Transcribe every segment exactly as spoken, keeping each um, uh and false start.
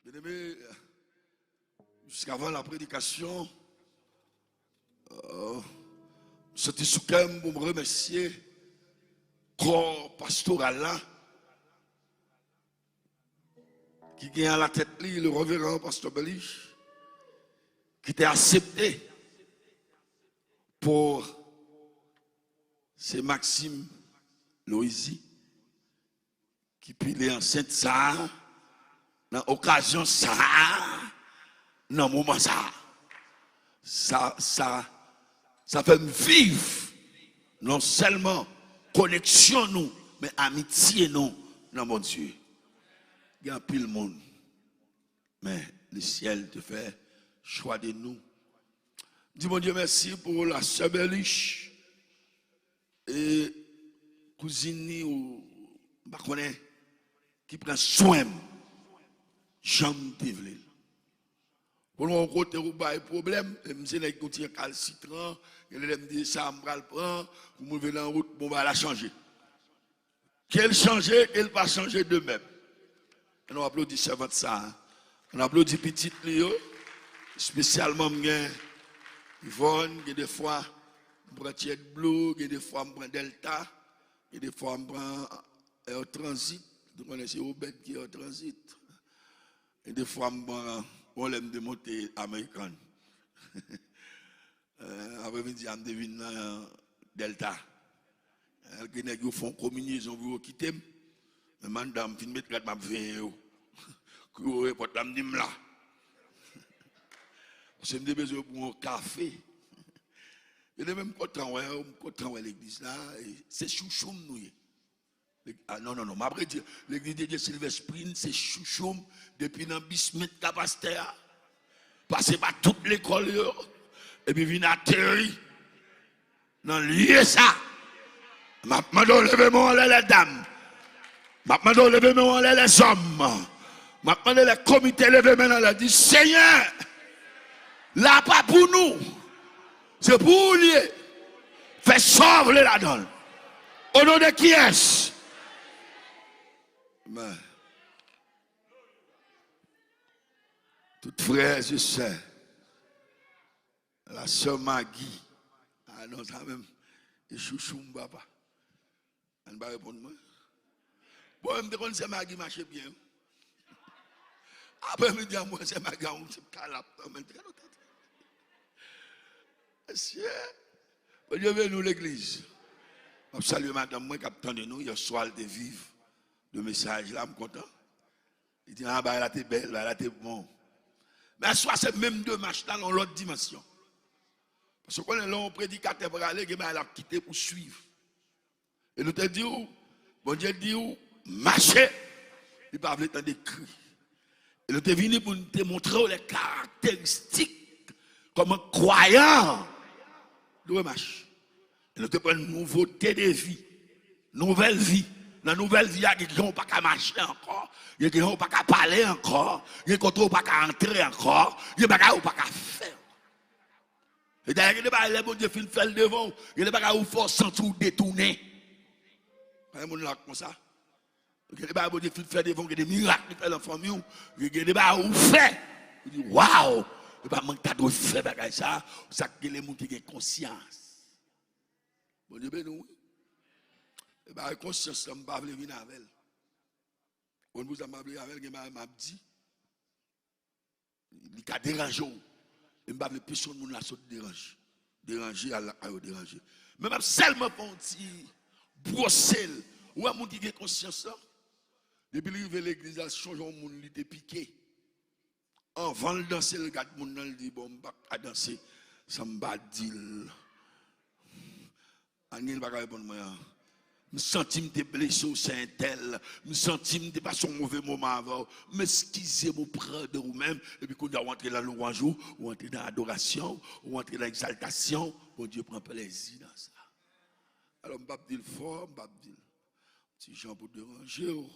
Byeneme, jiskavan la predikasyon, euh, m soti sou kè m pou m remèsye kò pastoral la, ki gen alatèt li le reveran pastè Belich, ki te aksepte pou se Maxime Loisy ki pile ansent sa a, nan okazyon sa a, nan moman sa a. Sa, sa, sa fè m viv non sèlman koneksyon nou, men amitye nou nan Bondye. Gen anpil moun, men lesyèl te fè chwa de nou. Di Bondye mèsi pou la sè Belich e kouzin li ou m pa konnen ki pran swen m jan m te vle l. Pou nou yon kote ou bay pwoblèm, e m se nèg yon ti rekalsitran, gen lè m di sa m pral pran, pou m rive nan wout, bon bagay la chanje. Ke l chanje, ke l pa chanje de menm. Ann nou aplodi sèvant sa a. Ann aplodi pitit li yo. Espesyalman m gen Yvonne, gen de fwa m pran JetBlue, gen de fwa m pran Delta, gen de fwa m pran Air Transit. Nou konnen se Obed ki Air Transit. Gen de fwa m pran, bon lè m te monte American. Eh, aprèmidi a m te vin nan Delta. Eh, ke nèg yo fè yon konbinyezon pou yo kite m. Men anndan m fin met rad m ap venyen yo. Kou yo repòt la m di m la. Paske m te bezwen pran yon kafe. E de menm kontan wè, m kontan wè legliz la, e se chouchou m nou ye. Ah, non, non, non, m ap redi. Legliz de Dye Silver Spring se chouchou m depi nan bismit ka pastè a. Pase pa tout lekòl yo, epi vin ateri nan lye sa. M ap mande w leve men w anlè, lèdam. M ap mande w leve men w anlè, lèzòm. M ap mande lè komite leve men l anlè, di, Senyè, la pa pou nou. Se pou ou l ye. Fè sa w vle ladan l. O non de kiyès? Amen. Tout frè e sè, la sè Magi. Ah non, sa menm, e chouchou m, papa. Ann pa reponn mwen. Bon, m te konn sè Magi mache byen. Aprèmidi a, m wè sè Magi a, yon ti kalap nan men l. Mesye, Bondye beni w, legliz. M ap salye madanm mwen k ap tande nou. Yèswa, l te viv de mesaj la, m kontan. Li di, ah, bagay la te bèl, bagay la te bon. Men aswè a, se menm demach la nan yon lòt dimansyon. Paske w konnen, lè yon predikatè prale, gen bagay l ap kite pou swiv. E nou te di w, Bondye di w, mache, li pa vle tande kri. E nou te vini pou nou te montre w lè karakteristik kòman kwayan dwe mache. E nou te pran nouvote de vi, nouvèl vi. Nan nouvèl vi a, gen jan w pa ka mache ankò, gen jan w pa ka pale ankò, gen kote w pa ka antre ankò, gen bagay w pa ka fè ankò. E dayè, gen de bagay, lè Bondye fin fè l devan w, gen de bagay ou fè w santi w detounen. Pa gen moun la k konsa. Gen de bagay Bondye fin fè devan w, gen de mirak li fè nan fanmi w, gen de bagay ou fè. Ou di, waw! E pa mwen ki ta dwe fè bagay sa. Sa k rele moun ki gen konsyans. Bondye beni w, wi. E bagay konsyans lan, m pa vle vin avè l. Konn pou sa m pa vle avè l, gen bagay m ap di. Li ka deranje w. E m pa vle pèsonn moun la sot deranje. Deranje, al lakay ou deranje. Men m ap sèlman fè yon ti bwose l. Ou wè moun ki gen konsyans lan? Depi li rive legliz la, l chonje yon moun li te pike. Anvan l danse, l gad moun nan, l di, bon, m p ap ka danse san m pa di l. Anyen li pa ka reponn mwen an. M santi m te blese w, sè entèl. M santi m te pase yon move moman avè w. M eskize m oprè de ou menm. Epi kounye a, w antre nan lwanj ou, w antre nan adorasyon, w antre nan egzaltasyon. Bondye pran plezi nan sa. Alò, m p ap di l fò, m p ap di l ti jan pou deranje w.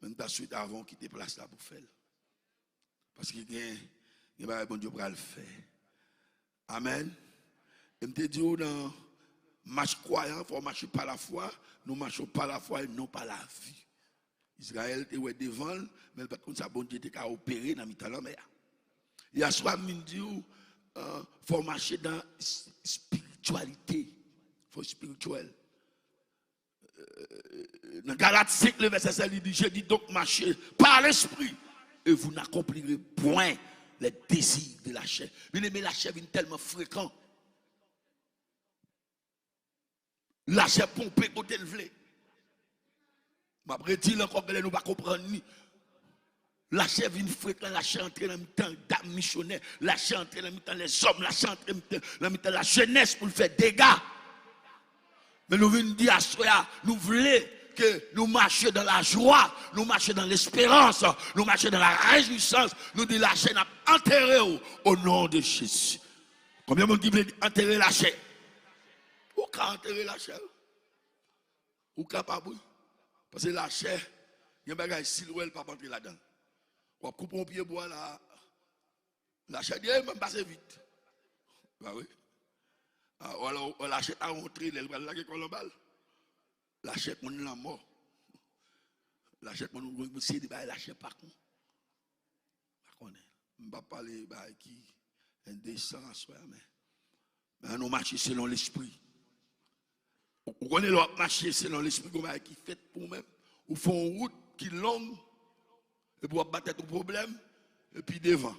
Men m ta swete avan w kite plas la pou fè l. Paske gen, gen bagay Bondye pral fè. Amèn. E m te di w nan mach kwayan, fò w mache pa lafwa, nou mache pa lafwa e non pa lavi. Izrayèl te wè devan l, men l pa t konn sa Bondye te ka opere nan mitan lanmè a. E aswè a, m vin di w, euh, fò w mache nan s- espirityalite. Fò w espirityèl. Nan Galat senk, le vèsè sèz, li di, je dis donc, marchez par l'esprit, et vous n'accomplirez point les désirs de la chair. Byeneme, lachè vin tèlman frekan. Lachè ponpe kote l vle. M ap redi l ankò, genlè nou pa konprann li. Lachè vin frekan, lachè antre nan mitan dam misyonè, lachè antre nan mitan lèzòm, lachè antre mitan, nan mitan lajenès pou l fè dega. Men nou vin di aswè a, nou vle ke nou mache dans la joie, nou mache dans l'espérance, nou mache dans la réjouissance, nou di lachè n ap antere w o non de Jezi. Konbyen moun ki vle antere lachè? Ou ka antere lachè. Ou kapab, wi. Paske lachè, gen bagay, si l wè l p ap antre ladan l. W ap koupe yon pye bwa la, lachè di, ey, men m pase vit. Ba wi. A, w alò, w lachè ta wontre lè l pral lage kò l anba l. Lachè konn lanmò. Lachè konn yon seri de bagay lachè pa konn. Pa konnen. M p ap pale bagay ki endesan aswè a, men, men ann nou mache selon lespri. Ou, ou konnen lè w ap mache selon lespri, gon bagay ki fèt pou ou menm. Ou fè yon wout ki long, epi w ap ba tèt ou pwoblèm, epi devan.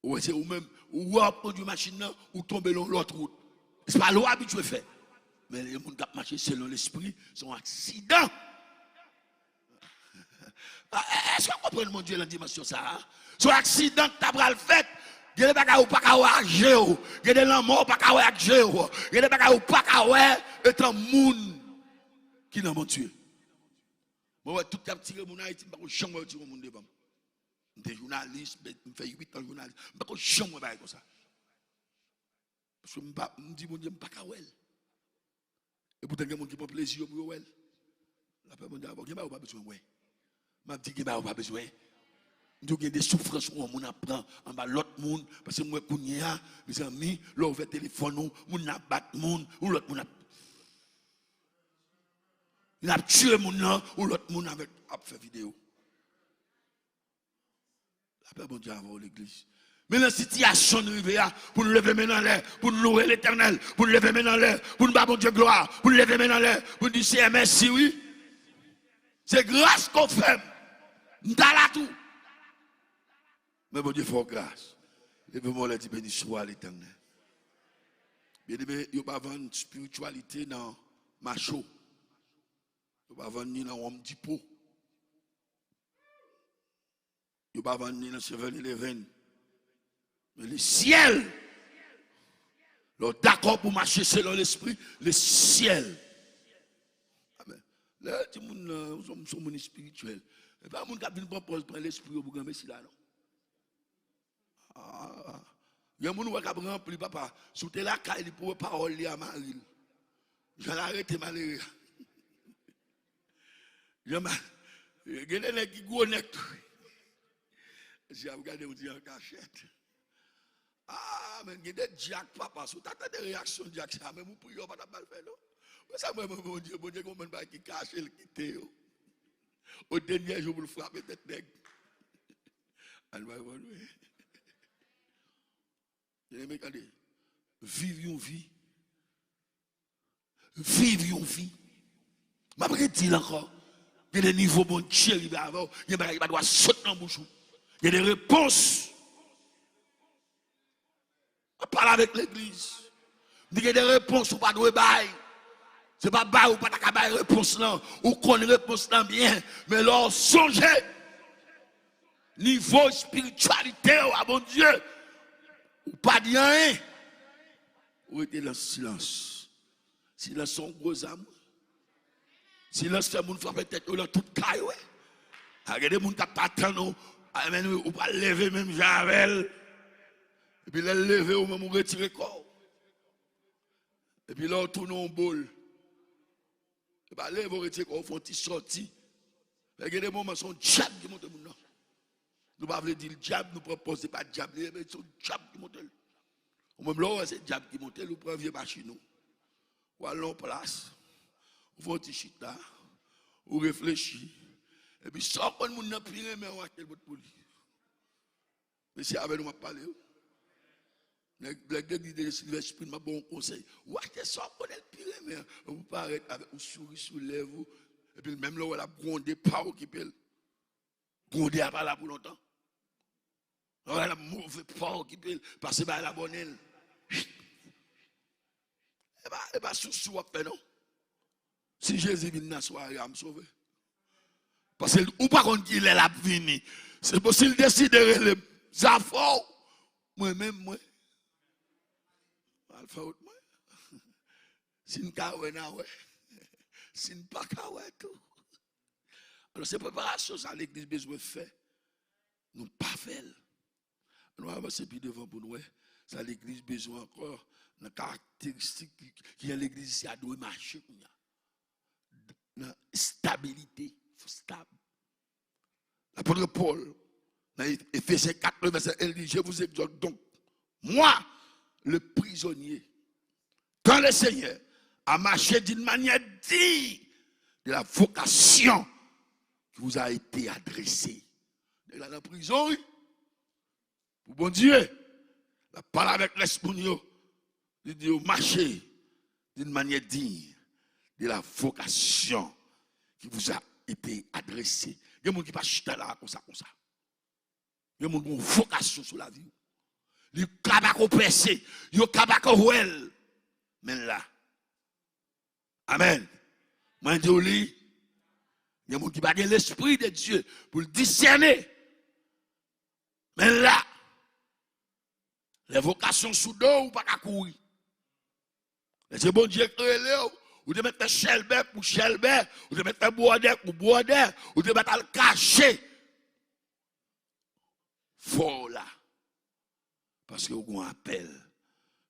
Ou wè, se ou menm, ou wè w ap kondui machin nan, ou tonbe nan yon lòt wout. Se pa lè w abitye fè. Men gen moun k ap mache selon lespri, se yon aksidan. Èske w konprann Bondye nan dimansyon sa a? Se yon aksidan k ta pral fèt. Gen de bagay ou pa ka wè ak je w. Gen de lanmò ou pa ka wè ak je w. Gen de bagay ou pa ka wè etan moun ki nan Bondye. Mwen wè tout k ap tire moun Ayiti, m pako janm wè yo tire yon moun devan m. M te jounalis, m fè uit an jounalis. M pako janm wè bagay konsa. Paske m pa, m di Bondye, m pa ka wè l. E poutan gen moun ki pran plezi yo pou yo wè l. Lapè Bondye avè w. Gen bagay ou pa bezwen wè. M ap di gen bagay ou pa bezwen. M di w gen de soufrans yon moun ap pran anba lòt moun. Paske m wè kounye a, mezanmi, lè w ouvè telefòn ou, moun nan ap bat moun, ou lòt moun ap, l ap tiye moun nan, ou lòt moun avèk ap fè videyo. Lapè Bondye avè w, legliz. Men nan sitiyasyon n rive a, pou n leve men n anlè, pou n louwe Letènèl, pou n leve men n anlè, pou n ba Bondye glwa, pou n leve men n anlè, pou n di, Seyè, mèsi, wi. Se gras ke w fè m. M ta la tou. Men Bondye fè w gras. Leve men w anlè, di, Beni swa Letènèl. Byeneme, yo pa vann espirityalite nan macho. Yo pa vann ni nan Home Depot. Yo pa vann ni nan seven eleven. Men lesyèl. Lè w dakò pou mache selon lespri, lesyèl. Amèn. Lè yo di moun nan, ou se yon moun espirityèl. E pa moun k ap vin pran pòz, pran lespri yo pou granmesi la, non. Ah, gen moun ou wè k ap ranpli, papa. Si w te lakay li pou wè pawòl li a mari l. Jan l arete malere a. Jan ma-, gen de nèg ki gwo nèg tou. Si ap gade w di an kachèt. Ah, men gen de dyak, papa. Si w ta tande reyaksyon dyak sa, menm ou priye, w pa t ap ba l fè, non. Mwen sa mwen, mwen, Bondye, Bondye gen yon bann bagay ki kache, l kite yo. O dènye jou pou l frape tèt nèg. Al bay bon, wi. Byeneme, tande. Viv yon vi. Viv yon vi. M ap redi l ankò. Gen de nivo Bondye rive avè w. Gen bagay ki pa dwa sot nan bouch ou. Gen de repons. Mwen pale avèk legliz. M di gen de repons ou pa dwe bay. Se pa bay ou pa ta ka bay repons lan. Ou konn repons lan byen. Men lè w sonje nivo espirityalite w a Bondye, ou pa di anyen. Ou rete nan silans. Silans se yon gwo zam. Silans fè moun frape tèt yo nan tout kay, wi. A, gen de moun k ap atann ou. A, men ou pral leve menm jan avè l. Epi lè l leve, ou menm ou retire kò w. Epi lè w tounen yon bòl. E pa leve w retire kò w, fè yon ti sòti. Men gen de moman, se yon dyab ki monte moun nan. Nou pa vle di l dyab, nou pran pòz se pa dyab li ye, men se yon dyab ki monte l. Ou menm lè w wè se dyab ki monte l, ou pran vye machin ou. Ou al nan yon plas, ou fè yon ti chita, Ou reflechi. Epi sa w konn moun nan pi renmen w achte l pot pou li. Men se avè nou m ap pale wi. Nèg, nèg legliz de Silvèspri, m ap ba w yon konsèy. Ou achte sa w konnen l pi renmen an. Ou parèt avèk yon souri sou lèv ou. Epi menm lè w wè l ap gwonde, pa okipe l. Gwonde a pa la pou lontan. Lè w wè l ap move, pa okipe l. Pase bay la bònen l. E pa, e pa sousou w ap fè non. Si Jezi vin nan sware a, m sove. Paske ou pa konn kilè l ap vini. Se pou si l deside rele m, Zafò, mwen menm, mwen al fè wout mwen. Si n ka wè, n a wè. Si n pa ka wè tou. Alò, se preparasyon sa legliz bezwen fè. Nou pa fè l. Nou avanse pi devan pou n wè sa legliz bezwen ankò nan karakteristik ki, ki jan legliz isi a dwe mache kounye a. Nan estabilite, fò stab. Lapot Pòl, nan Efesyen kat, vèsè en, li di, Je vous exhorte donc, moi, le prisonnier, dans le Seigneur, à marcher d'une manière digne de la vocation qui vous a été adressée. Nèg la nan prizon, wi. Pou Bondye, l ap pale avèk rès moun yo. Li di yo, marchez d'une manière digne de la vocation qui vous a été adressée. Gen moun ki pa chita la konsa, konsa. Gen moun gen yon vokasyon sou lavi w. Li ka pa ko pèse, yo ka pa ko wè l. Men l la. Amèn. Mwen di w li, gen moun ki pa gen lespri de Dye pou l disène. Men l la, lè vokasyon sou do w, ou pa ka kouri. Lè se Bondye k rele w, ou te mèt fè chèlbè pou chèlbè, ou te mèt fè bwòdè pou bwòdè, ou te mèt al kache. Fò w la. Paske w gen yon apèl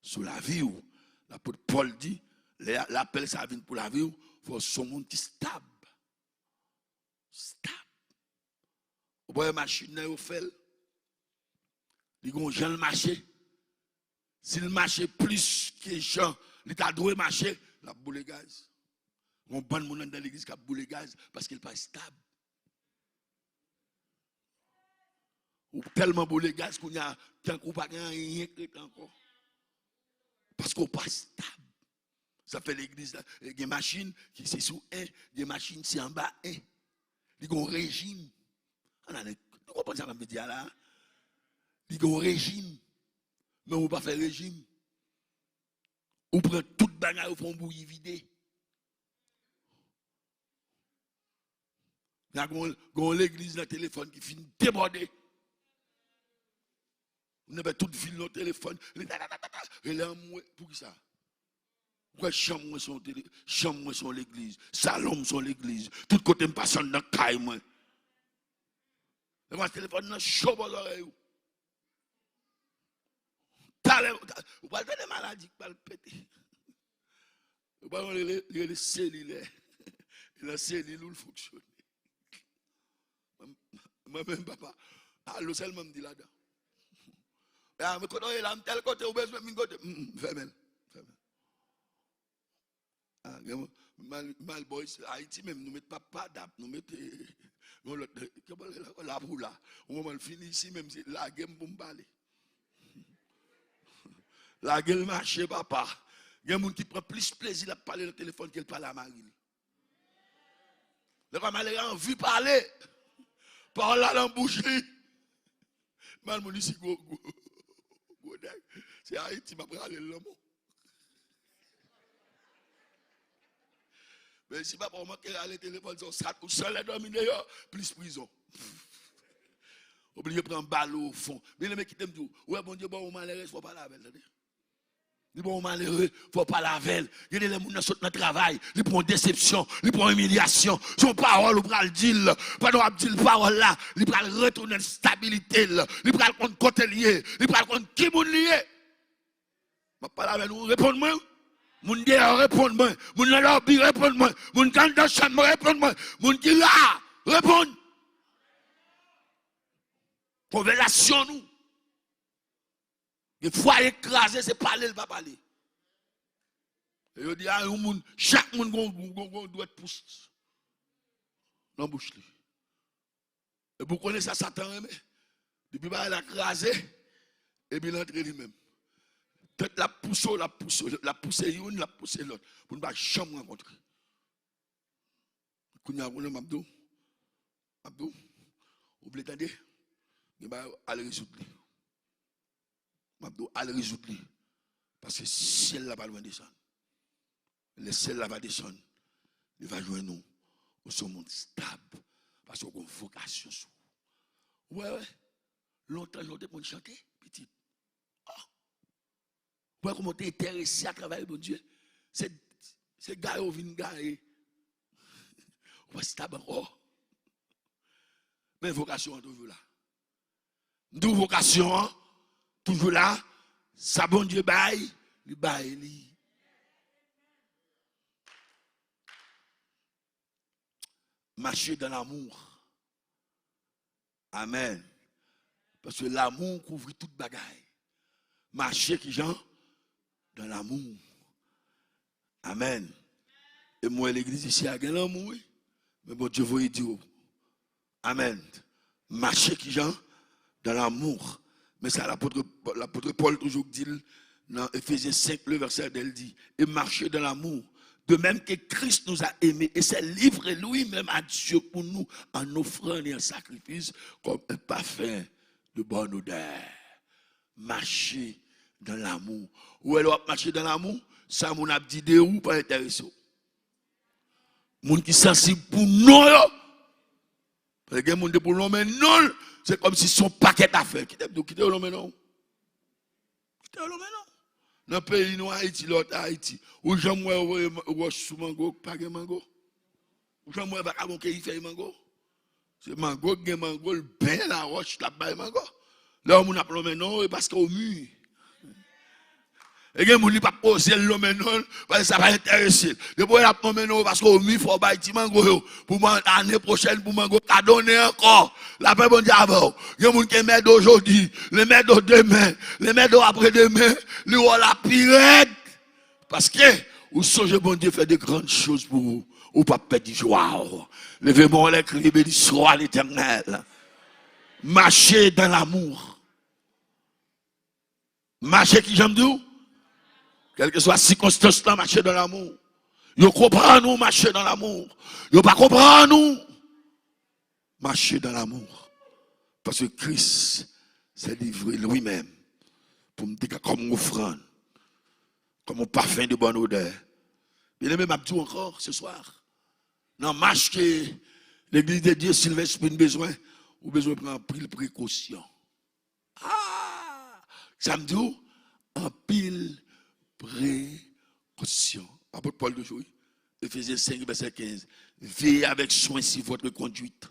sou lavi w. Lapot Pòl di, lè lapèl sa vin pou lavi w, fò w se yon moun ki stab. Stab. Ou pa wè machin nan yo fè l? Li gen yon jan l mache. Si l mache plis ke jan li ta dwe mache, l ap boule gaz. Gen yon bann moun anndan legliz k ap boule gaz paske l pa estab. Ou tèlman boule gaz kounye a, tankou w pa gen anyen k ret ankò. Paske w pa estab. Sa fè legliz la, gen machin ki se sou en, gen machin se anba en. Li gen yon rejim. Ann ale, nou konprann sa m ap di a la? Li gen yon rejim. Men ou pa fè rejim. Ou pran tout bagay, ou fè yon bouyi vide. Gen yon, gen yon legliz nan telefòn ki fin debòde. Ou nan fè tout vil nan telefòn. Rele anmwe, poukisa? Ou kwè chanm mwen se yon tele, chanm mwen se yon legliz, salon m se yon legliz, tout kote m pase anndan kay mwen. Lè w wè telefòn nan cho bò zòrèy ou. Talè, ou pral tande maladi k pral pete. Ou pral rele, rele selilè. E nan selil ou l fonksyone. Mwen, mwen menm, papa, alo sèlman m di ladan. A, men kote w ye la, m tèl kote, ou bezwen vin kote m? M, m, fèmen l. Fèmen l. A, gen, m al, m al bò isi, Ayiti menm, nou met papa dap, nou met, eh, yon lòt, eh, kòman l rele ankò, lapoula. Yon moman l fini isi menm, se lage m pou m pale. Lage l mache, papa. Gen moun ki pran plis plezi l ap pale nan telefòn ke l pale a mari l. Lè kwa malere anvi pale, pawòl la nan bouch li. Mal moun isi gwo, gwo, gwo nèg. Se Ayiti m ap rale l lanmò. Men si papa w manke rale telefòn sa, ou sat, ou sèl lè dòmi deyò, plis prizon. Oblije pran bal ou fon. Byeneme, kite m di w, ou wè Bondye ba w yon malere, fò w pale avè l, tande. Li ba w yon malere, fò w pale avè l. Gen de lè moun nan sot nan travay, li pran yon desepsyon, li pran yon imilyasyon. Se yon pawòl ou pral di l. Pandan w ap di l pawòl la, li pral retounen stabilite l. Li pral konn kote l ye. Li pral konn ki moun li ye. M ap pale avè nou, reponn mwen. Moun deyò, reponn mwen. Moun nan lòbi, reponn mwen. Moun k anndan chanm, reponn mwen. Moun ki la, reponn. Konvèsasyon nou. Gen fwaye k kraze, se pale l pa pale. E yo di, a, yon moun, chak moun gon, gon, gon, gon dwèt pous. nan bouch li. Epi w konnen sa Satan renmen. Depi bagay la kraze, epi l antre li menm. Tèt l ap pouse w, l ap pouse w, l ap pouse youn, l ap pouse lòt. Pou n pa janm rankontre. Kounye a, kounye a, m ap di w, m ap di w, ou vle tande? Gen bagay, al rezoud li. M ap di w, al rezoud li. Paske syèl la pa lwen desann. Lè syèl la va desann, li va jwenn ou. Ou se yon moun stab. Paske w gen yon vokasyon sou ou. Ou wè, wè, lontan jan w te konn chante, pitit. Oh! Ou wè kòman w te enterese a travay Bondye? Se, se gaye w vin gaye. Ou pa stab ankò. Men vokasyon an toujou la. M di w vokasyon an toujou la. Sa Bondye bay, li bay li. Mache dans l'amour. Amèn. Paske lanmou kouvri tout bagay. Mache kijan? Dans l'amour. Amèn. E m wè legliz isi a gen lanmou, wi. Men Bondye voye di w. Amèn. Mache kijan? Dans l'amour. Men sa lapot, lapot Pòl toujou di l nan Efezyen senk, le vèsè de, l di, et marchez dans l'amour, de même que Christ nous a aimés et s'est livré lui-même à Dieu pour nous en offrant un sacrifice comme un parfum de bonne odeur. Mache dans l'amour. Ou wè, lè w ap mache dans l'amour, sa moun ap di de ou pa enterese w. Moun ki sansib pou non yo. Paske gen moun depi w lonmen non l, se kòmsi se yon pakèt afè. Kite m di w, kite yo lonmen non w. Kite yo lonmen non w. Nan peyi nou Ayiti, lòt Ayiti, ou janm wè yo voye wòch sou mango, pa gen mango. Ou janm wè vakabon keyi fèy mango? Se mango k gen mango, l benyen lawòch, l ap bay mango. Lè yon moun ap lonmen non w, e paske w mi. E gen moun li p ap oze l lonmen non l, paske sa pa enterese l. Depi w wè l ap lonmen non w, paske w mi, fò w bay ti mango yo. Pou man-, ane pwochèn, pou mango ka donnen ankò. Lapè Bondye avè w. Gen moun ki enmède w jodi, l enmède w demen, l enmède w apre demen, li wè w la pi rèd. Paske ou sonje Bondye fè de grann choz pou ou, ou p ap pèdi jwa w. Leve men w anlè, kriye, beni swa Letènèl. Mache dans l'amour. Mache kijan m di w? Kèlkeswa sikonstans lan, mache dans l'amour. Yo konprann ou, mache dans l'amour. Yo pa konprann ou, mache dans l'amour. Paske Kris se livre li menm pou m te ka kòm ofrann, kòm yon pafen de bòn odè. Byeneme, m ap di w ankò se swa, nan mach ke Legliz de Dye Silver Spring bezwen, ou bezwen pran anpil prekosyon. Ah! Sa m di w? Anpil prekosyon. Apot Pòl toujou, wi. Éphésiens cinq, verset quinze. Veillez avec soin sur votre conduite.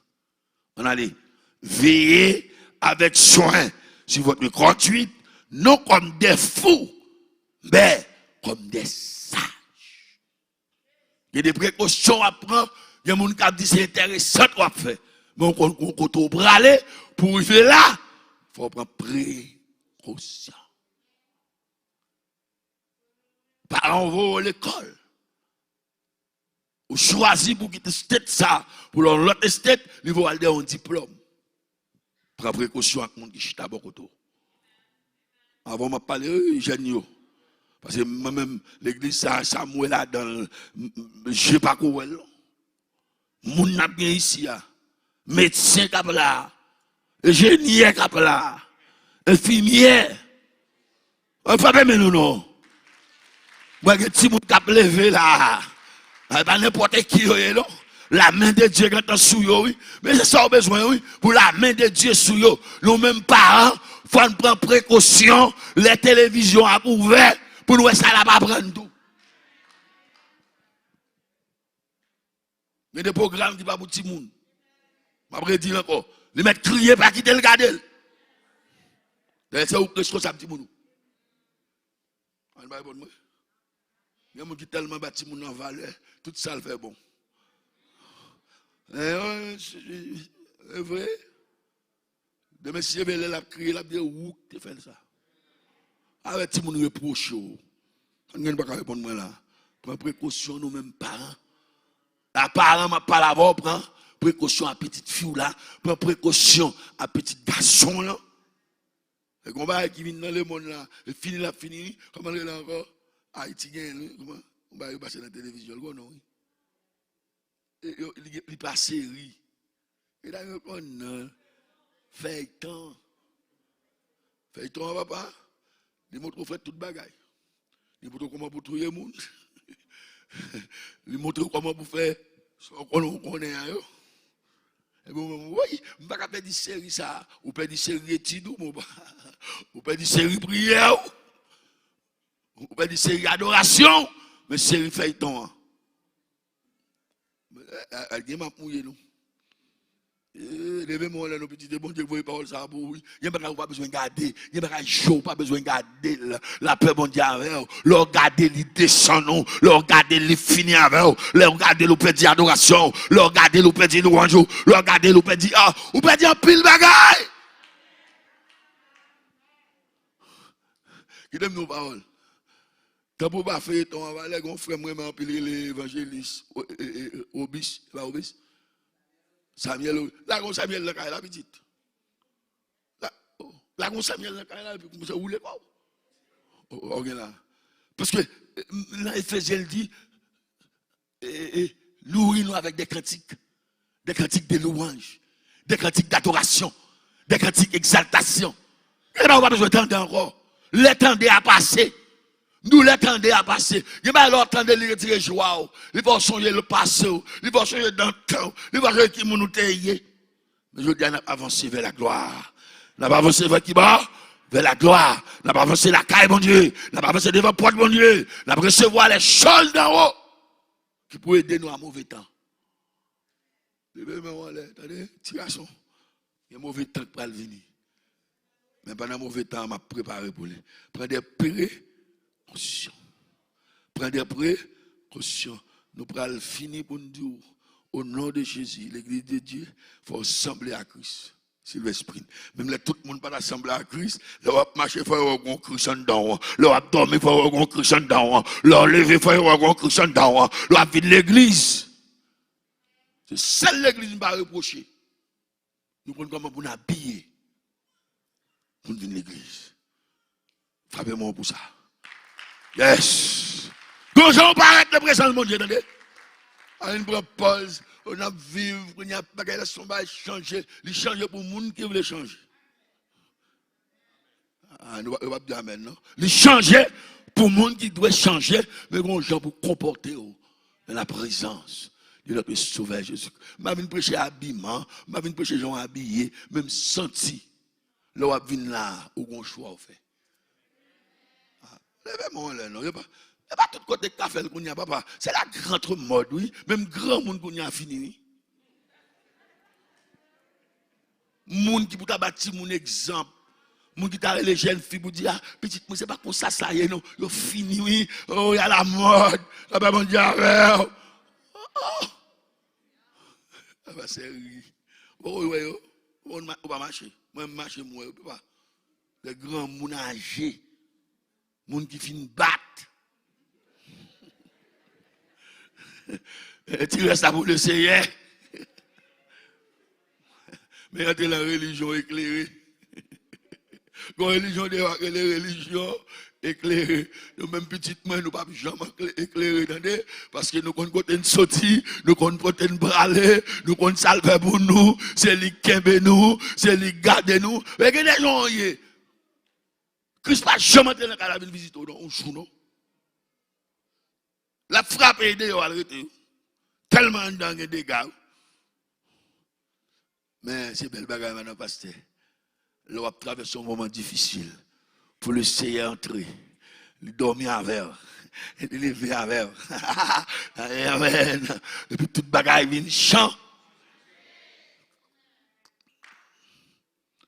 On allait. Veillez avec soin sur votre conduite, non comme des fous, mais comme des sages. Gen de prekosyon w ap pran, gen moun k ap di se enteresant w ap fè. Men w konn gon kote w prale, pou w rive la, fò w pran prekosyon. Paran w voye w lekòl. Ou chwazi pou w kite state sa, pou w al yon lòt state, li voye w al dèyè yon diplòm. Pran prekosyon ak moun ki chita bò kote w. Avan m ap pale, wi, jèn yo. Paske mwen menm, legliz sa, sa m wè ladan l, m, m, je pa ko wè l, non. Moun n ap gen isi a, medsen k ap la, enjenyè k ap la, enfimyè. An, frape men nou non. Mwen gen timoun k ap leve la. E pa nenpòt ki yo ye non. Lamen de Dye gentan sou yo, wi. Men se sa w bezwen, wi. Pou lamen de Dye sou yo. Nou menm paran, fò n pran prekosyon lè televizyon ap ouvè, pou n wè sa l ap aprann tou. Gen de pwogram ki pa pou timoun. M ap redi l ankò. Li mèt kriye, pa kite l gade l. Dayè, se ou k reskonsab timoun ou. Ann bay bon mwen. Gen moun ki tèlman ba timoun nan valè, tout sa l fè bon. E, e, e vre. Demen, si Evelyn ap kriye, l ap di ou k te fè l sa. Avè timoun repwoche w. Konn gen pa ka reponn mwen la. Pran prekosyon nou menm paran. La paran, m ap pale avè w, pran prekosyon a pitit fi w la, pran prekosyon a pitit gason w lan. E gon bagay ki vin nan lemonn la, e fini l ap fini, wi. Kòman l rele ankò? Ayiti genyen l, wi. Kòman? Gon bagay yo pase nan televizyon, l gon non, wi. E, yo, li, li pa seri. E dayè yo konn non. Fèyton. Fèyton an, papa, li montre w fè tout bagay. Li montre w kòman pou touye moun. Li montre w kòman pou fè sa w konnen w konnen an yo. Epi w menm, woy, m pa ka pèdi seri sa a. Ou pèdi seri etid ou, men w pa, ou pèdi seri priyè w. Ou pèdi seri adorasyon w, men seri fèyton an. Eh, eh, eh, gen m ap mouye nou. Eh, leve men w anlè non, pitit, e Bondye k voye pawòl sa a pou ou, wi. Gen bagay ou pa bezwen gade, gen bagay je w pa bezwen gade l. Lapè Bondye avè w. Lè w gade l, li desann ou. Lè w gade l, li fini avè w. Lè w gade l, ou pèdi adorasyon w. Lè w gade l, ou pèdi lwanj ou. Lè w gade l, ou pèdi, ah, ou pèdi anpil bagay. Kite m di w pawòl. Tanpri w ba feyton an valè, gen yon frè m renmen anpil, rele Evanjelis O-, e, e, e, Obis, e pa Obis? Samuel Obis. Lage yon Samuel nan kay la, pitit. La, oh, lage yon Samuel nan kay la, epi kòmanse woule kò w. Oh, oh, gen la. Paske, eh, nan Efezyen, l di, e, e, nouri nou avèk de kantik, de kantik de louwanj, de kantik dadorasyon, de kantik egzaltasyon. Gen bagay ou pa bezwen tande ankò. Lè tande a pase. Nou, lè tande a pase. Gen bagay lè w tande li retire jwa w. Li fè w sonje le pase w. Li fè w sonje dantan w. Li fè w sonje ki moun ou te ye. Men jodi a, n ap avanse vè laglwa. N ap avanse vè ki bò? Vè laglwa. N ap avanse lakay Bondye. N ap avanse devan pòt Bondye. N ap resevwa les choses d'en haut ki pou ede nou a move tan. Leve men w anlè, tande, ti gason. Gen move tan k pral vini. Men pandan move tan an, m ap prepare pou li. Pran de prekosyon. Pran de prekosyon. Nou pral fini pou n di w, o non de Jezi, legliz de Dye, fò w sanble a Kris. Silvèsprin. Menm lè tout moun pa ta sanble a Kris, lè w ap mache, fò yo wè w gon Kris anndan w. Lè w ap dòmi, fò yo wè w gon Kris anndan w. Lè w leve, fò yo wè w gon Kris anndan w. Lè w ap vin legliz. Se sèl legliz m pa repwoche. Nou konn kòman pou n abiye pou n vin legliz. Frape men w pou sa. Yes. Gon jan w parèt nan prezans Bondye, tande. Al vin pran pòz, n ap viv, kounye a bagay la se yon bagay chanje. Li chanje pou moun ki vle chanje. Ah, nou, yo p ap di amèn, non. Li chanje pou moun ki dwe chanje, men gon jan pou konpòte w dans la présence de notre Sauveur Jésus. M pa vin preche abiman, m pa vin preche jan w abiye, men m santi lè w ap vin la, ou gon chwa w fè. Ah, leve men w anlè, non. E pa, e pa tout kote k ka fè l kounye a, papa. Se la grande mode, wi. Menm granmoun kounye a fini, wi. Moun ki pou ta ba timoun egzanp. Moun ki ta rele jèn fi pou di, ah, pitit mwen, se pa konsa sa ye, non. Yo fini, wi. Oh, y a la mode. Papa Bondye avè w. Oh, oh. Papa seri. Ou wè yo? Ou pa mache. Mwen, m mache, m wè yo, papa. Lè granmoun aje. Moun ki fin bat. Ti rès la pou Leseyè. Men antre nan relijyon eklere. Gon relijyon deyò k rele relijyon eklere. Nou menm pitit mwen, nou p ap janm ekle-, eklere, tande. Paske nou konn kote n soti, nou konn kote n prale, nou konn sa l fè pou nou. Se li k kenbe nou, se li k gade nou. Men gen de jan w ye. Kris pa janm antre nan kay la vin vizite w, non, yon jou, non. L ap frape deyò al rete, wi. Tèlman anndan an gen dega, wi. Men se bèl bagay, madan pastè. Lè w ap travèse yon moman difisil, pou Leseyè antre, li dòmi avè w, li leve avè w. Amèn. Epi tout bagay vin chan.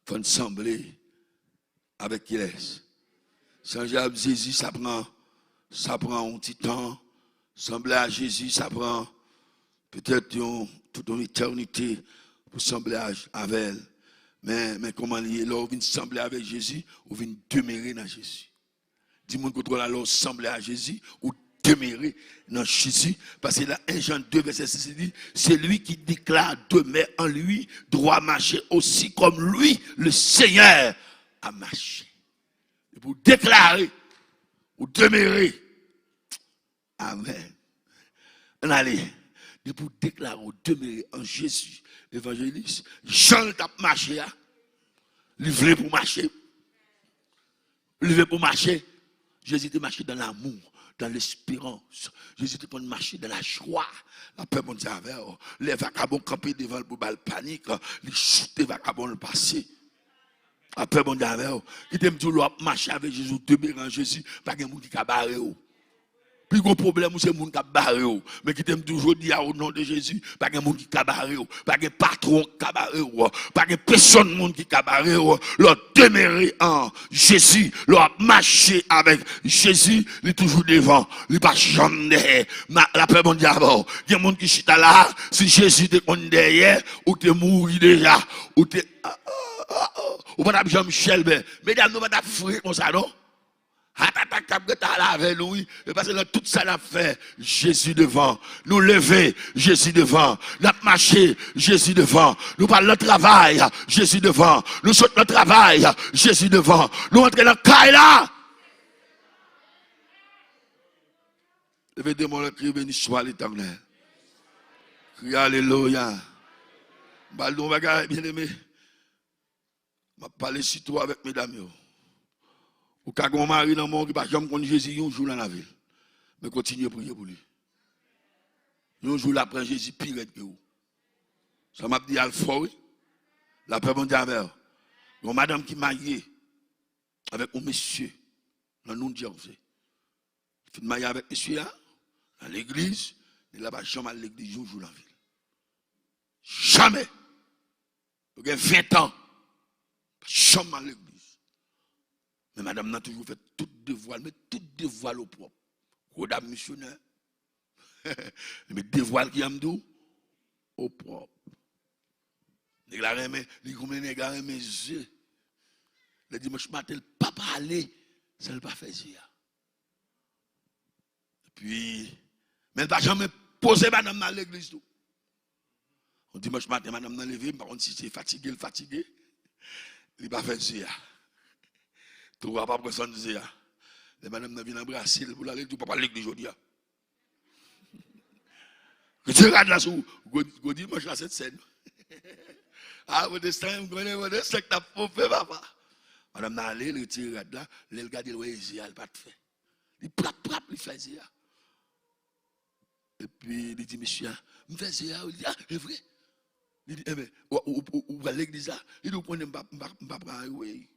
Fò n sanble avèk kilès? Sanble ak Jezi, sa pran, sa pran yon ti tan. Sanble a Jezi, sa pran petèt yon, tout yon etènite pou sanble a, avè l. Men, men kòman li ye? Lè w vin sanble avèk Jezi, ou vin demere nan Jezi. Di moun kote w la, lè w sanble a Jezi, ou Demeurer dans Jésus. Paske la, en Jan de vèsè sis, li di, celui qui déclare demeure en lui doit marcher aussi comme lui, le Seigneur, a marché. Depi w deklare, ou demere. Amen. Ann ale. Depi w deklare, ou demere an Jezi, evanjelis, jan l t ap mache a, li vle pou mache. Li vle pou mache. Jezi te mache dans l'amour, dans l'espérance. Jezi te konn mache dans la joie. Lapè Bondye avè w. Lè vakabon kanpe devan l pou ba l panik, li choute vakabon l pase. Lapè Bondye avè w. Kite m di w, lè w ap mache avèk Jezi, w demere an Jezi, pa gen moun ki ka bare w. Pi gwo pwoblèm ou se moun k ap bare w. Men kite m di w jodi a, o non de Jezi, pa gen moun ki ka bare w. Pa gen patwon ki ka bare w. Pa gen pèsonn moun ki ka bare w. Lè w demere an Jezi, lè w ap mache avèk Jezi, li toujou devan. Li pa janm dèyè. Ma, lapè Bondye avè w. Gen moun ki chita la, si Jezi te konn dèyè, ou te mouri deja. Ou te, ou pa t ap janm chèlbè. Medam, nou pa t ap fre konsa, non? Hatatak t ap ret al avè nou, wi. E paske nan tout sa n ap fè, Jezi devan. Nou leve, Jezi devan. N ap mache, Jezi devan. Nou pral nan travay, Jezi devan. Nou sot nan travay, Jezi devan. Nou antre nan kay la. Leve de men w, kriye, beni swa Letènèl. Kriye alelouya. M pral di w yon bagay, byeneme. M ap pale sitou avèk medam yo. Ou ka gen yon mari nan men w ki pa janm konn Jezi yon jou nan lavi l. Men kontinye priye pou li. Yon jou l ap pran Jezi pi rèd ke ou. Sa m ap di a fò, wi. Lapè Bondye avè w. Yon madanm ki marye avèk yon mesye nan New Jersey. Li fin marye avèk mesye a nan legliz, nèg la pa janm al legliz yon jou nan vi l. Jamè. Yo gen ven tan. Pa janm al legliz. Men madanm nan toujou fè tout devwa l, met tout devwa l opwòp. Gwo dam misyonè. Li met devwa l ki ann di w opwòp. Nèg la renmen, li konbyen nèg la renmen ze. Lè dimanch maten, l pa pale san l pa fè ze a. Epi, men l pa janm poze madanm nan al legliz tou. Yon dimanch maten, madanm nan leve, m pa konn si se fatige l fatige, li pa fè ze a. Tou a pa pran sòn ze a. Lè madanm nan vin anbrase l pou l ale, l di w, "Papa, legliz jodi a." Retire rad la sou ou. Gwo, gwo dimanch la, Sent Sèn. A, pwotestan, m konnen pwotestan k t ap ponpe, papa. Madanm nan ale, l retire rad la. Lè l gade, l wè e ze a, l pa t fè. Li prap, prap, li fè ze a. Epi, li di mesye a, "M fè ze a, wi." Li di, "A, e vre?" Li di, "Enben, ou, ou, ou, ou pral legliz la?" Li di, "Ou konnen m pa, m pa, m pa pral, wi."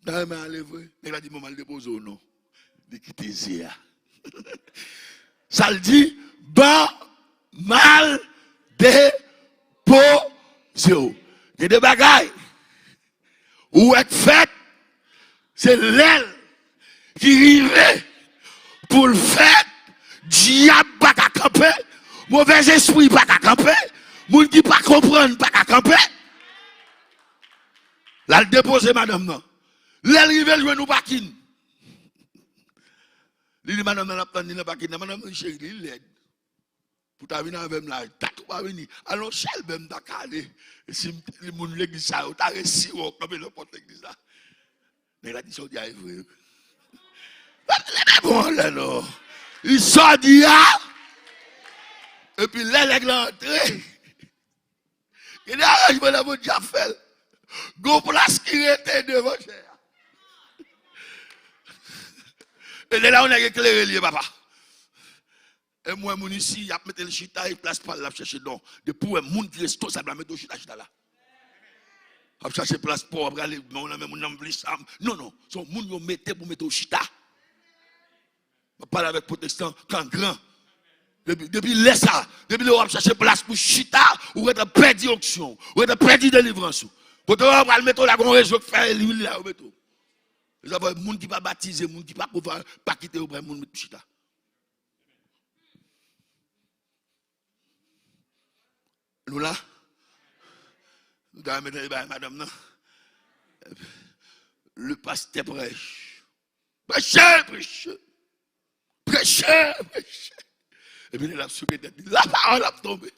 "M ta renmen ale vre." Nèg la di, "Bon, m al depoze w non." Li kite ze a. Sa l di, "Ban m al depoze w." Gen de bagay ou wè k fèt, se lè l ki rive pou l fèt, dyab pa ka kanpe, movèzespri pa ka kanpe, moun ki pa konprann pa ka kanpe. L al depoze madanm nan. Lè l rive, l jwenn yon pakin. Li di madanm nan l ap tann li nan pakin nan. Madanm nan, "Cheri, li lèd. Pou ta vin avè m la, dat ou pa vini. Al nan chèlbè m ta ka ale. Si m, moun legliz sa yo ta resi wè w kanpe nan pòt legliz la." Nèg la di, "Sa w di a e vre, wi." Lè pa bon anlè non. Li sa w di a. Epi lè nèg la antre, gen de aranjman nan Bondye ap fè l. Gon plas ki rete devan chè a. E lè la yon nèg eklere li ye, papa. E m wè moun isi, y ap mete l chita, e plas pa l l ap chèche non. Depi w wè moun ki responsab la mete w chita, chita la. W ap chache plas pa w, w ap rale men w nan men moun nan, m vle sa. Non, non. Se yon moun yo mete pou mete w chita. M ap pale avèk pwotestan, kan gran. Depi, depi lè sa, depi lè w ap chache plas pou chita, ou gentan pèdi onksyon w, ou gentan pèdi delivrans ou. Kote yo pral mete w la, gon rezon k fè lwil la yo mete w. Se sa fè moun ki pa batize, moun ki pa konva, pa kite yo pran moun mete chita. Nou la? Nou ta renmen tande bagay madanm nan. Le pastè prèch. Preche, preche. Preche. preche, preche. Epi lè l ap souke tèt li, lapawòl ap tonbe.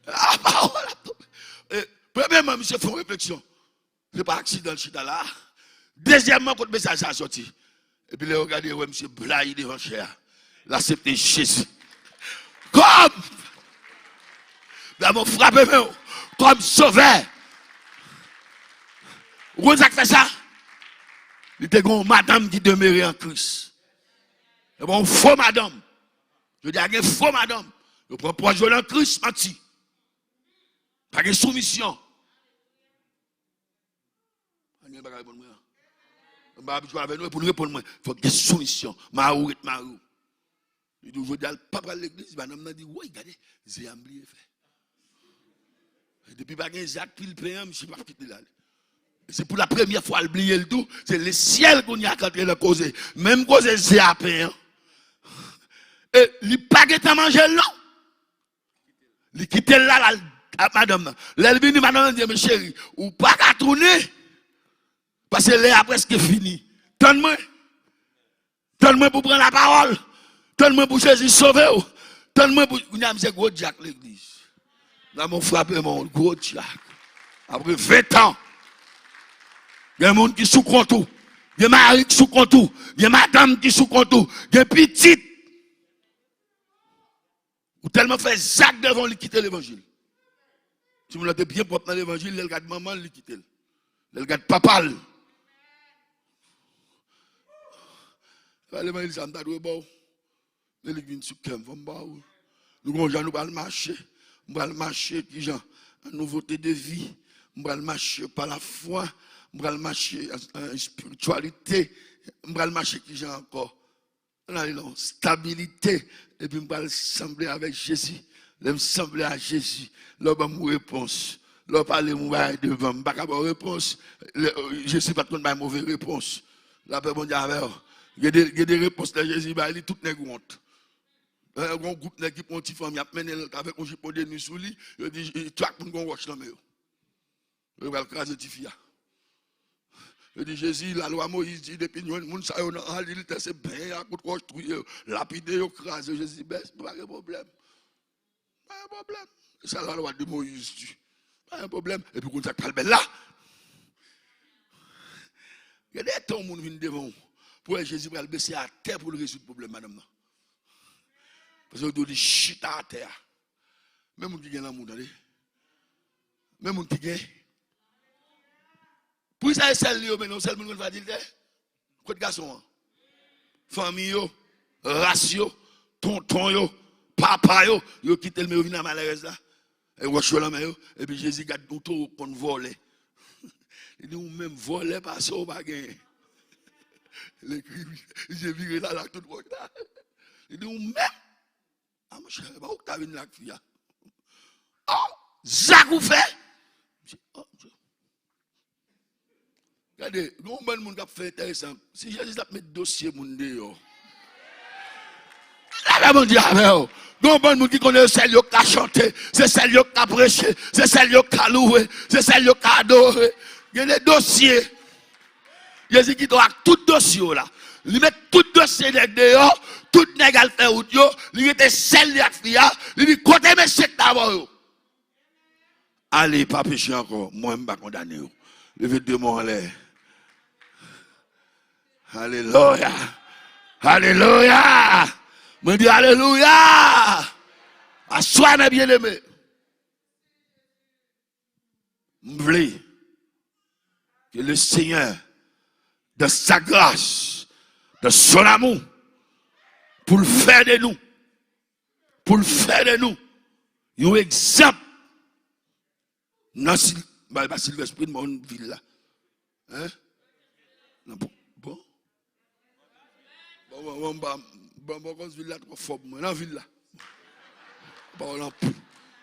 Lapawòl ap tonbe. E, premyèman, misye fè yon refleksyon. Se pa aksidan l chita la. Dezyèmman, kot mesaj sa a sòti? Epi lè yo gade, yo wè misye blayi devan chè a. L aksepte Jezi kòm, damou frape men w, kòm sovè. Ou konn sa k fè sa? Li te gen yon madanm ki demere an Kris. Se pa yon fo madanm. Jodi a gen fo madanm. Yo pran pòz yo nan Kris, manti. Pa gen soumisyon. Anjèl pa ka reponn mwen an. M pa abitye avè nou, e pou n reponn mwen, fòk gen soumisyon. Mari w ret mari w. Li di w jodi a l pa pral legliz, madanm nan di, woy, gade, ze a m bliye fè. Depi pa gen ze ak pil pen an, misye p ap kite l ale. E se pou la premyè fwa l bliye l tou, se lesyèl kounye a k antre nan koze. Menm koze ze a pen an. E li pa gentan manje l non. Li kite l la, l al ak madanm nan. Lè l vini, madanm nan di, men cheri, ou pa ka tounen. Paske lè a prèske fini. Tann mwen. Tann mwen pou pran lapawòl. Tann mwen pou Jezi sove w. Tann mwen pou, kounye a misye gwo dyak legliz. Damou frape men w, gwo dyak. Apre ven tan, gen moun ki sou kont ou. Gen mari ki sou kont ou. Gen madanm ki sou kont ou. Gen pitit. Ou tèlman fè zak devan w, li kite levanjil. Timoun nan te byen pwòp nan levanjil, lè l gad manman l, li kite l. Lè l gad papa l. Se pa levanjil sa m ta dwe ba w. Men li vin sou kè m, fò m ba w. Nou gon jan nou pral mache. M pral mache kijan? An nouvote de vi. M pral mache pa lafwa. M pral mache an, an espirityalite. M pral mache kijan ankò? Ann ale nan yon stabilite, epi m pral sanble avèk Jezi. Lè m sanble a Jezi, lè w ban m repons, lè w pale m yon bagay devan, m pa ka ba w repons. Lè, Jezi pa t konn bay move repons. Lapè Bondye avè w. Gen de, gen de repons lè Jezi bay li, tout nèg wont. Lè yon gwoup nèg ki pran yon ti fanm, y ap mennen l avèk yon jipon de nwi sou li, yo di, chak moun gen yon wòch nan men yo. Yo pral kraze tifi a. Yo di, Jezi, lalwa Moyiz di, depi n jwenn moun sa yo nan adiltè, se benyen ak kout wòch touye yo, lapide yo, kraze yo. Jezi di, bès, pa gen pwoblèm. Pa gen pwoblèm. Se sa lalwa de Moyiz di. Pa gen pwoblèm. Epi konn sa k pral bèl la. Gen de tan yon moun vin devan w, pou wè Jezi pral bese atè pou l rezoud pwoblèm madanm nan. Paske yo di w li chita atè a. Men moun ki gen lanmou, tande. Men moun ki gen. Poukisa e sèl li yo mennen, sèl moun konn fè adiltè? Kot gason an? Fanmi yo, ras yo, tonton yo, papa yo, yo kite l, men yo vin a malèrèz la. E wòch yo nan men yo, epi Jezi gad yon towo k konn vòlè. Li di, ou menm vòlè pase w pa genyen. Li ekri, li vire la, la tout wòch la. Li di, ou menm. A monchè, e pa ou ki ta vin la ak fi a. Oh, zak ou fè. Misye, oh, Dye. Gade, gen yon bann moun k ap fè enteresan. Si Jezi t ap met dosye moun deyò. Lè Bondye avè w. Gen yon bann moun ki konnen se sèl yo k ka chante, se sèl yo k ka preche, se sèl yo k ka louwe, se sèl yo k ka adore. Gen de dosye. Jezi kite w ak tout dosye w la. Li met tout dosye nèg deyò, tout nèg al fè wout yo, li rete sèl li ak fi a, li di, kote mesye k t avè w yo? Ale, pa peche ankò, mwen m pa kondane w. Leve de men w anlè. Alelouya! Alelouya! Mwen di alelouya! Aswè, mes bien-aimés. M vle que le Seigneur, dans sa grâce, dans son amour, pou l fè de nou, pou l fè de nou yon egzanp nan Sil-, ba, ba Silvèspri, nan vil la. Hein? Nan, bon, bon. Bon, bon, bon, bon, bon, bon, kòz vil la twò fò pou mwen. Nan vil la. Pawòl anpil.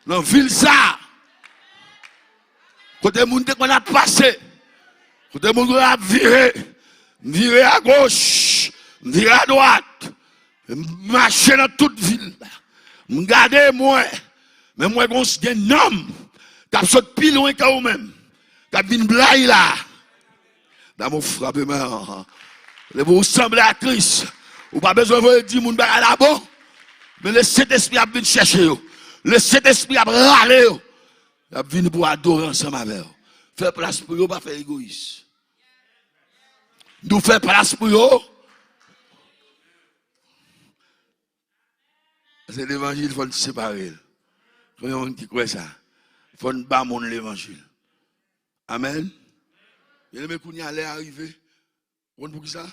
Nan vil sa. Kote moun te konn ap pase. Kote moun konn ap vire. M vire agoch. M vire adwat. M mache nan tout vil la. M gade mwen. Men mwen gon gen nonm k ap sot pi lwen ke ou menm. K ap vin blayi la. Damou frape men an. Lè pou ou sanble a Kris, Ou pa bezwen voye di moun bagay la bon. Men Lesentespri ap vin chèche yo. Lesentespri ap rale yo. Y ap vini pou adore ansanm avè w. Fè plas pou yo, pa fè egoyis. Nou fè plas pou yo. Se levanjil, fò n separe l. Konbyen moun ki kwè sa? Fò n ba moun levanjil. Amèn. Byeneme, kounye a lè a rive. Ou konn poukisa?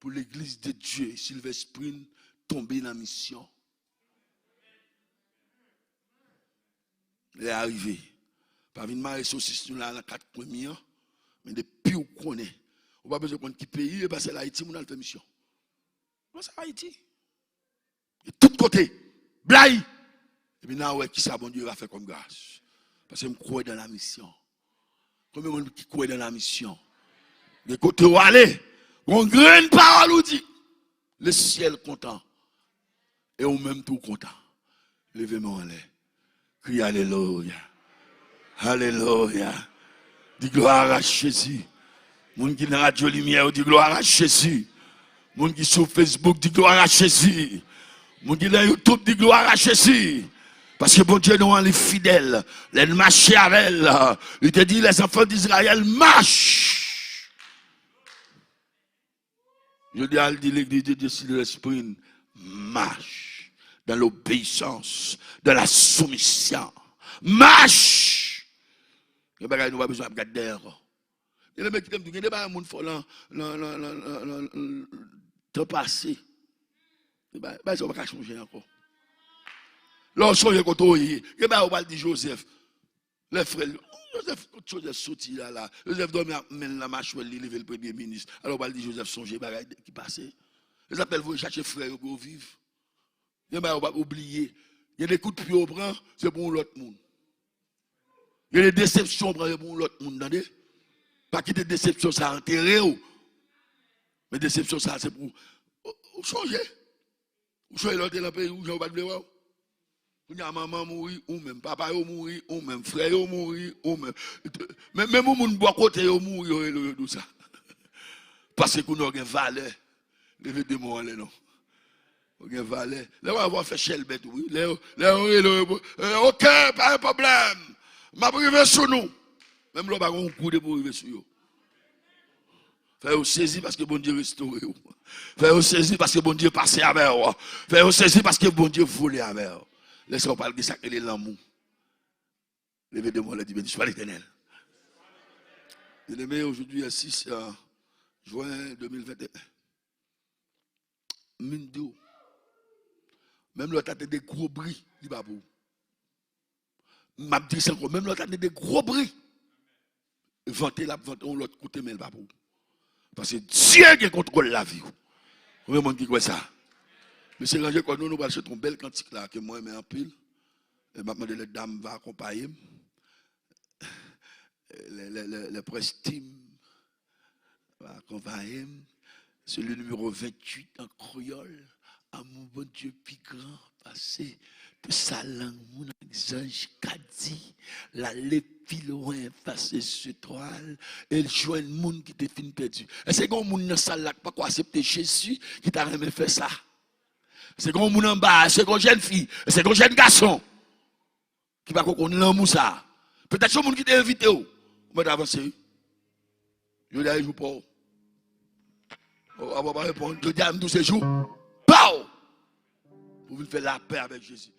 Pou legliz de Dye Silver Spring tonbe nan misyon. Lè a rive. Pa vin mare sosis nou la nan kat kwen mi an. Men depi w konnen, ou pa bezwen konn ki peyi, e pa sèl Ayiti moun al fè misyon. Bon, se Ayiti. E tout kote. Blay. Epi n a wè kisa Bondye va fè kòm gras. Paske m kwè dan la misyon. Konbyen moun ki kwè dan la misyon? Gen kote w ale, gon grenn pawòl ou di, lesyèl kontan. E ou menm tou kontan. Leve men w anlè. Kriye alelouya. Alelouya. Di gloire à Jésus. Moun ki nan Radyo Limyè yo, di gloire à Jésus. Moun ki sou Facebook, di gloire à Jésus. Moun ki nan YouTube, di gloire à Jésus. Paske Bondye nou an, li fidèl. Lè n mache avè l, li te di, les enfants d'Israël, marche. Jodi a, l di legliz de Dye Silver Spring, marche dans l'obéissance, dans la soumission. Mache! Gen bagay nou pa bezwen ap gade dèyè ankò. Byeneme, kite m di w, gen de bagay moun fè w lan, lan, lan, lan, lan, lan, lan tan pase. Gen bagay, bagay sa w pa ka chonje ankò. Lè w sonje kote w ye, gen bagay ou pral di Jozèf. Lè frè l, Jozèf, kot Jozèf soti la, la? Jozèf dòmi ak men l nan machwè l, li leve l premye minis. Alò, w pral di Jozèf sonje bagay ki pase. Jozèf ap voye chache frè yo pou yo viv. Gen bagay ou pa oubliye. Gen de kout pye ou pran, se pou yon lòt moun. Gen de desepsyon ou pran, se pou yon lòt moun, tande. Pa kite desepsyon sa antere w. Men desepsyon sa, se pou ou, ou sonje. Ou sonje lè w te nan peyi w, jan yo pa t vle wè w. Kounye a, manman mouri, ou menm. Papa yo mouri, ou menm. Frè yo mouri, ou menm. Men, menm yon moun bò kote yo mouri, yo rele w, yo di w sa. Paske kounye a w gen valè. Leve de men w anlè non. Ou gen valè. Lè w a fè chèlbè tou, wi. Lè yo, lè yo rele w, yo, eh, oke, pa gen pwoblèm. M ap rive sou nou. Menm lè w pa gen yon goud epi w rive sou yo. Fè yo sezi paske Bondye restore w. Fè yo sezi paske Bondye pase avè w. Fè yo sezi paske Bondye vole avè w. Lè sa w pral gen sa k rele lanmou. Leve de men w anlè, di, béni soit l'Éternel. Bien-aimé, aujourd'hui est six, euh, juin deux mille vingt et un. M vin di w, menm lè w ta tande gwo bri, li pa pou ou. M ap di sa ankò, menm lè w ta tande gwo bri, vante l ap vante yon lòt kote, men l pa pou ou. Paske Dye gen kontwòl lavi w. Konbyen moun ki kwè sa? Mesye, ranje kò nou, nou pral chante yon bèl kantik la, ke mwen renmen anpil. E m ap mande lè dam va akonpaye m. Lè, lè, lè, lè près tim va akonpaye m. Se le numéro vingt-huit an kreyòl. Amour Bondye pi gran pase tout sa lang moun ak zanj ka di. L ale pi lwen pase zetwal, e l jwenn moun ki te fin pèdi. Èske gen yon moun nan sal la ki pako aksepte Jezi ki ta renmen fè sa? Èske gen yon moun anba? Èske gen yon jèn fi? Èske gen yon jèn gason ki pako konn lanmou sa? Petèt se yon moun ki te envite w. Ou mèt avanse, wi. Jodi a se jou pa w. Ou, ou pa reponn. Jodi a, m di w se jou pa w pou vin fè lapè avèk Jezi.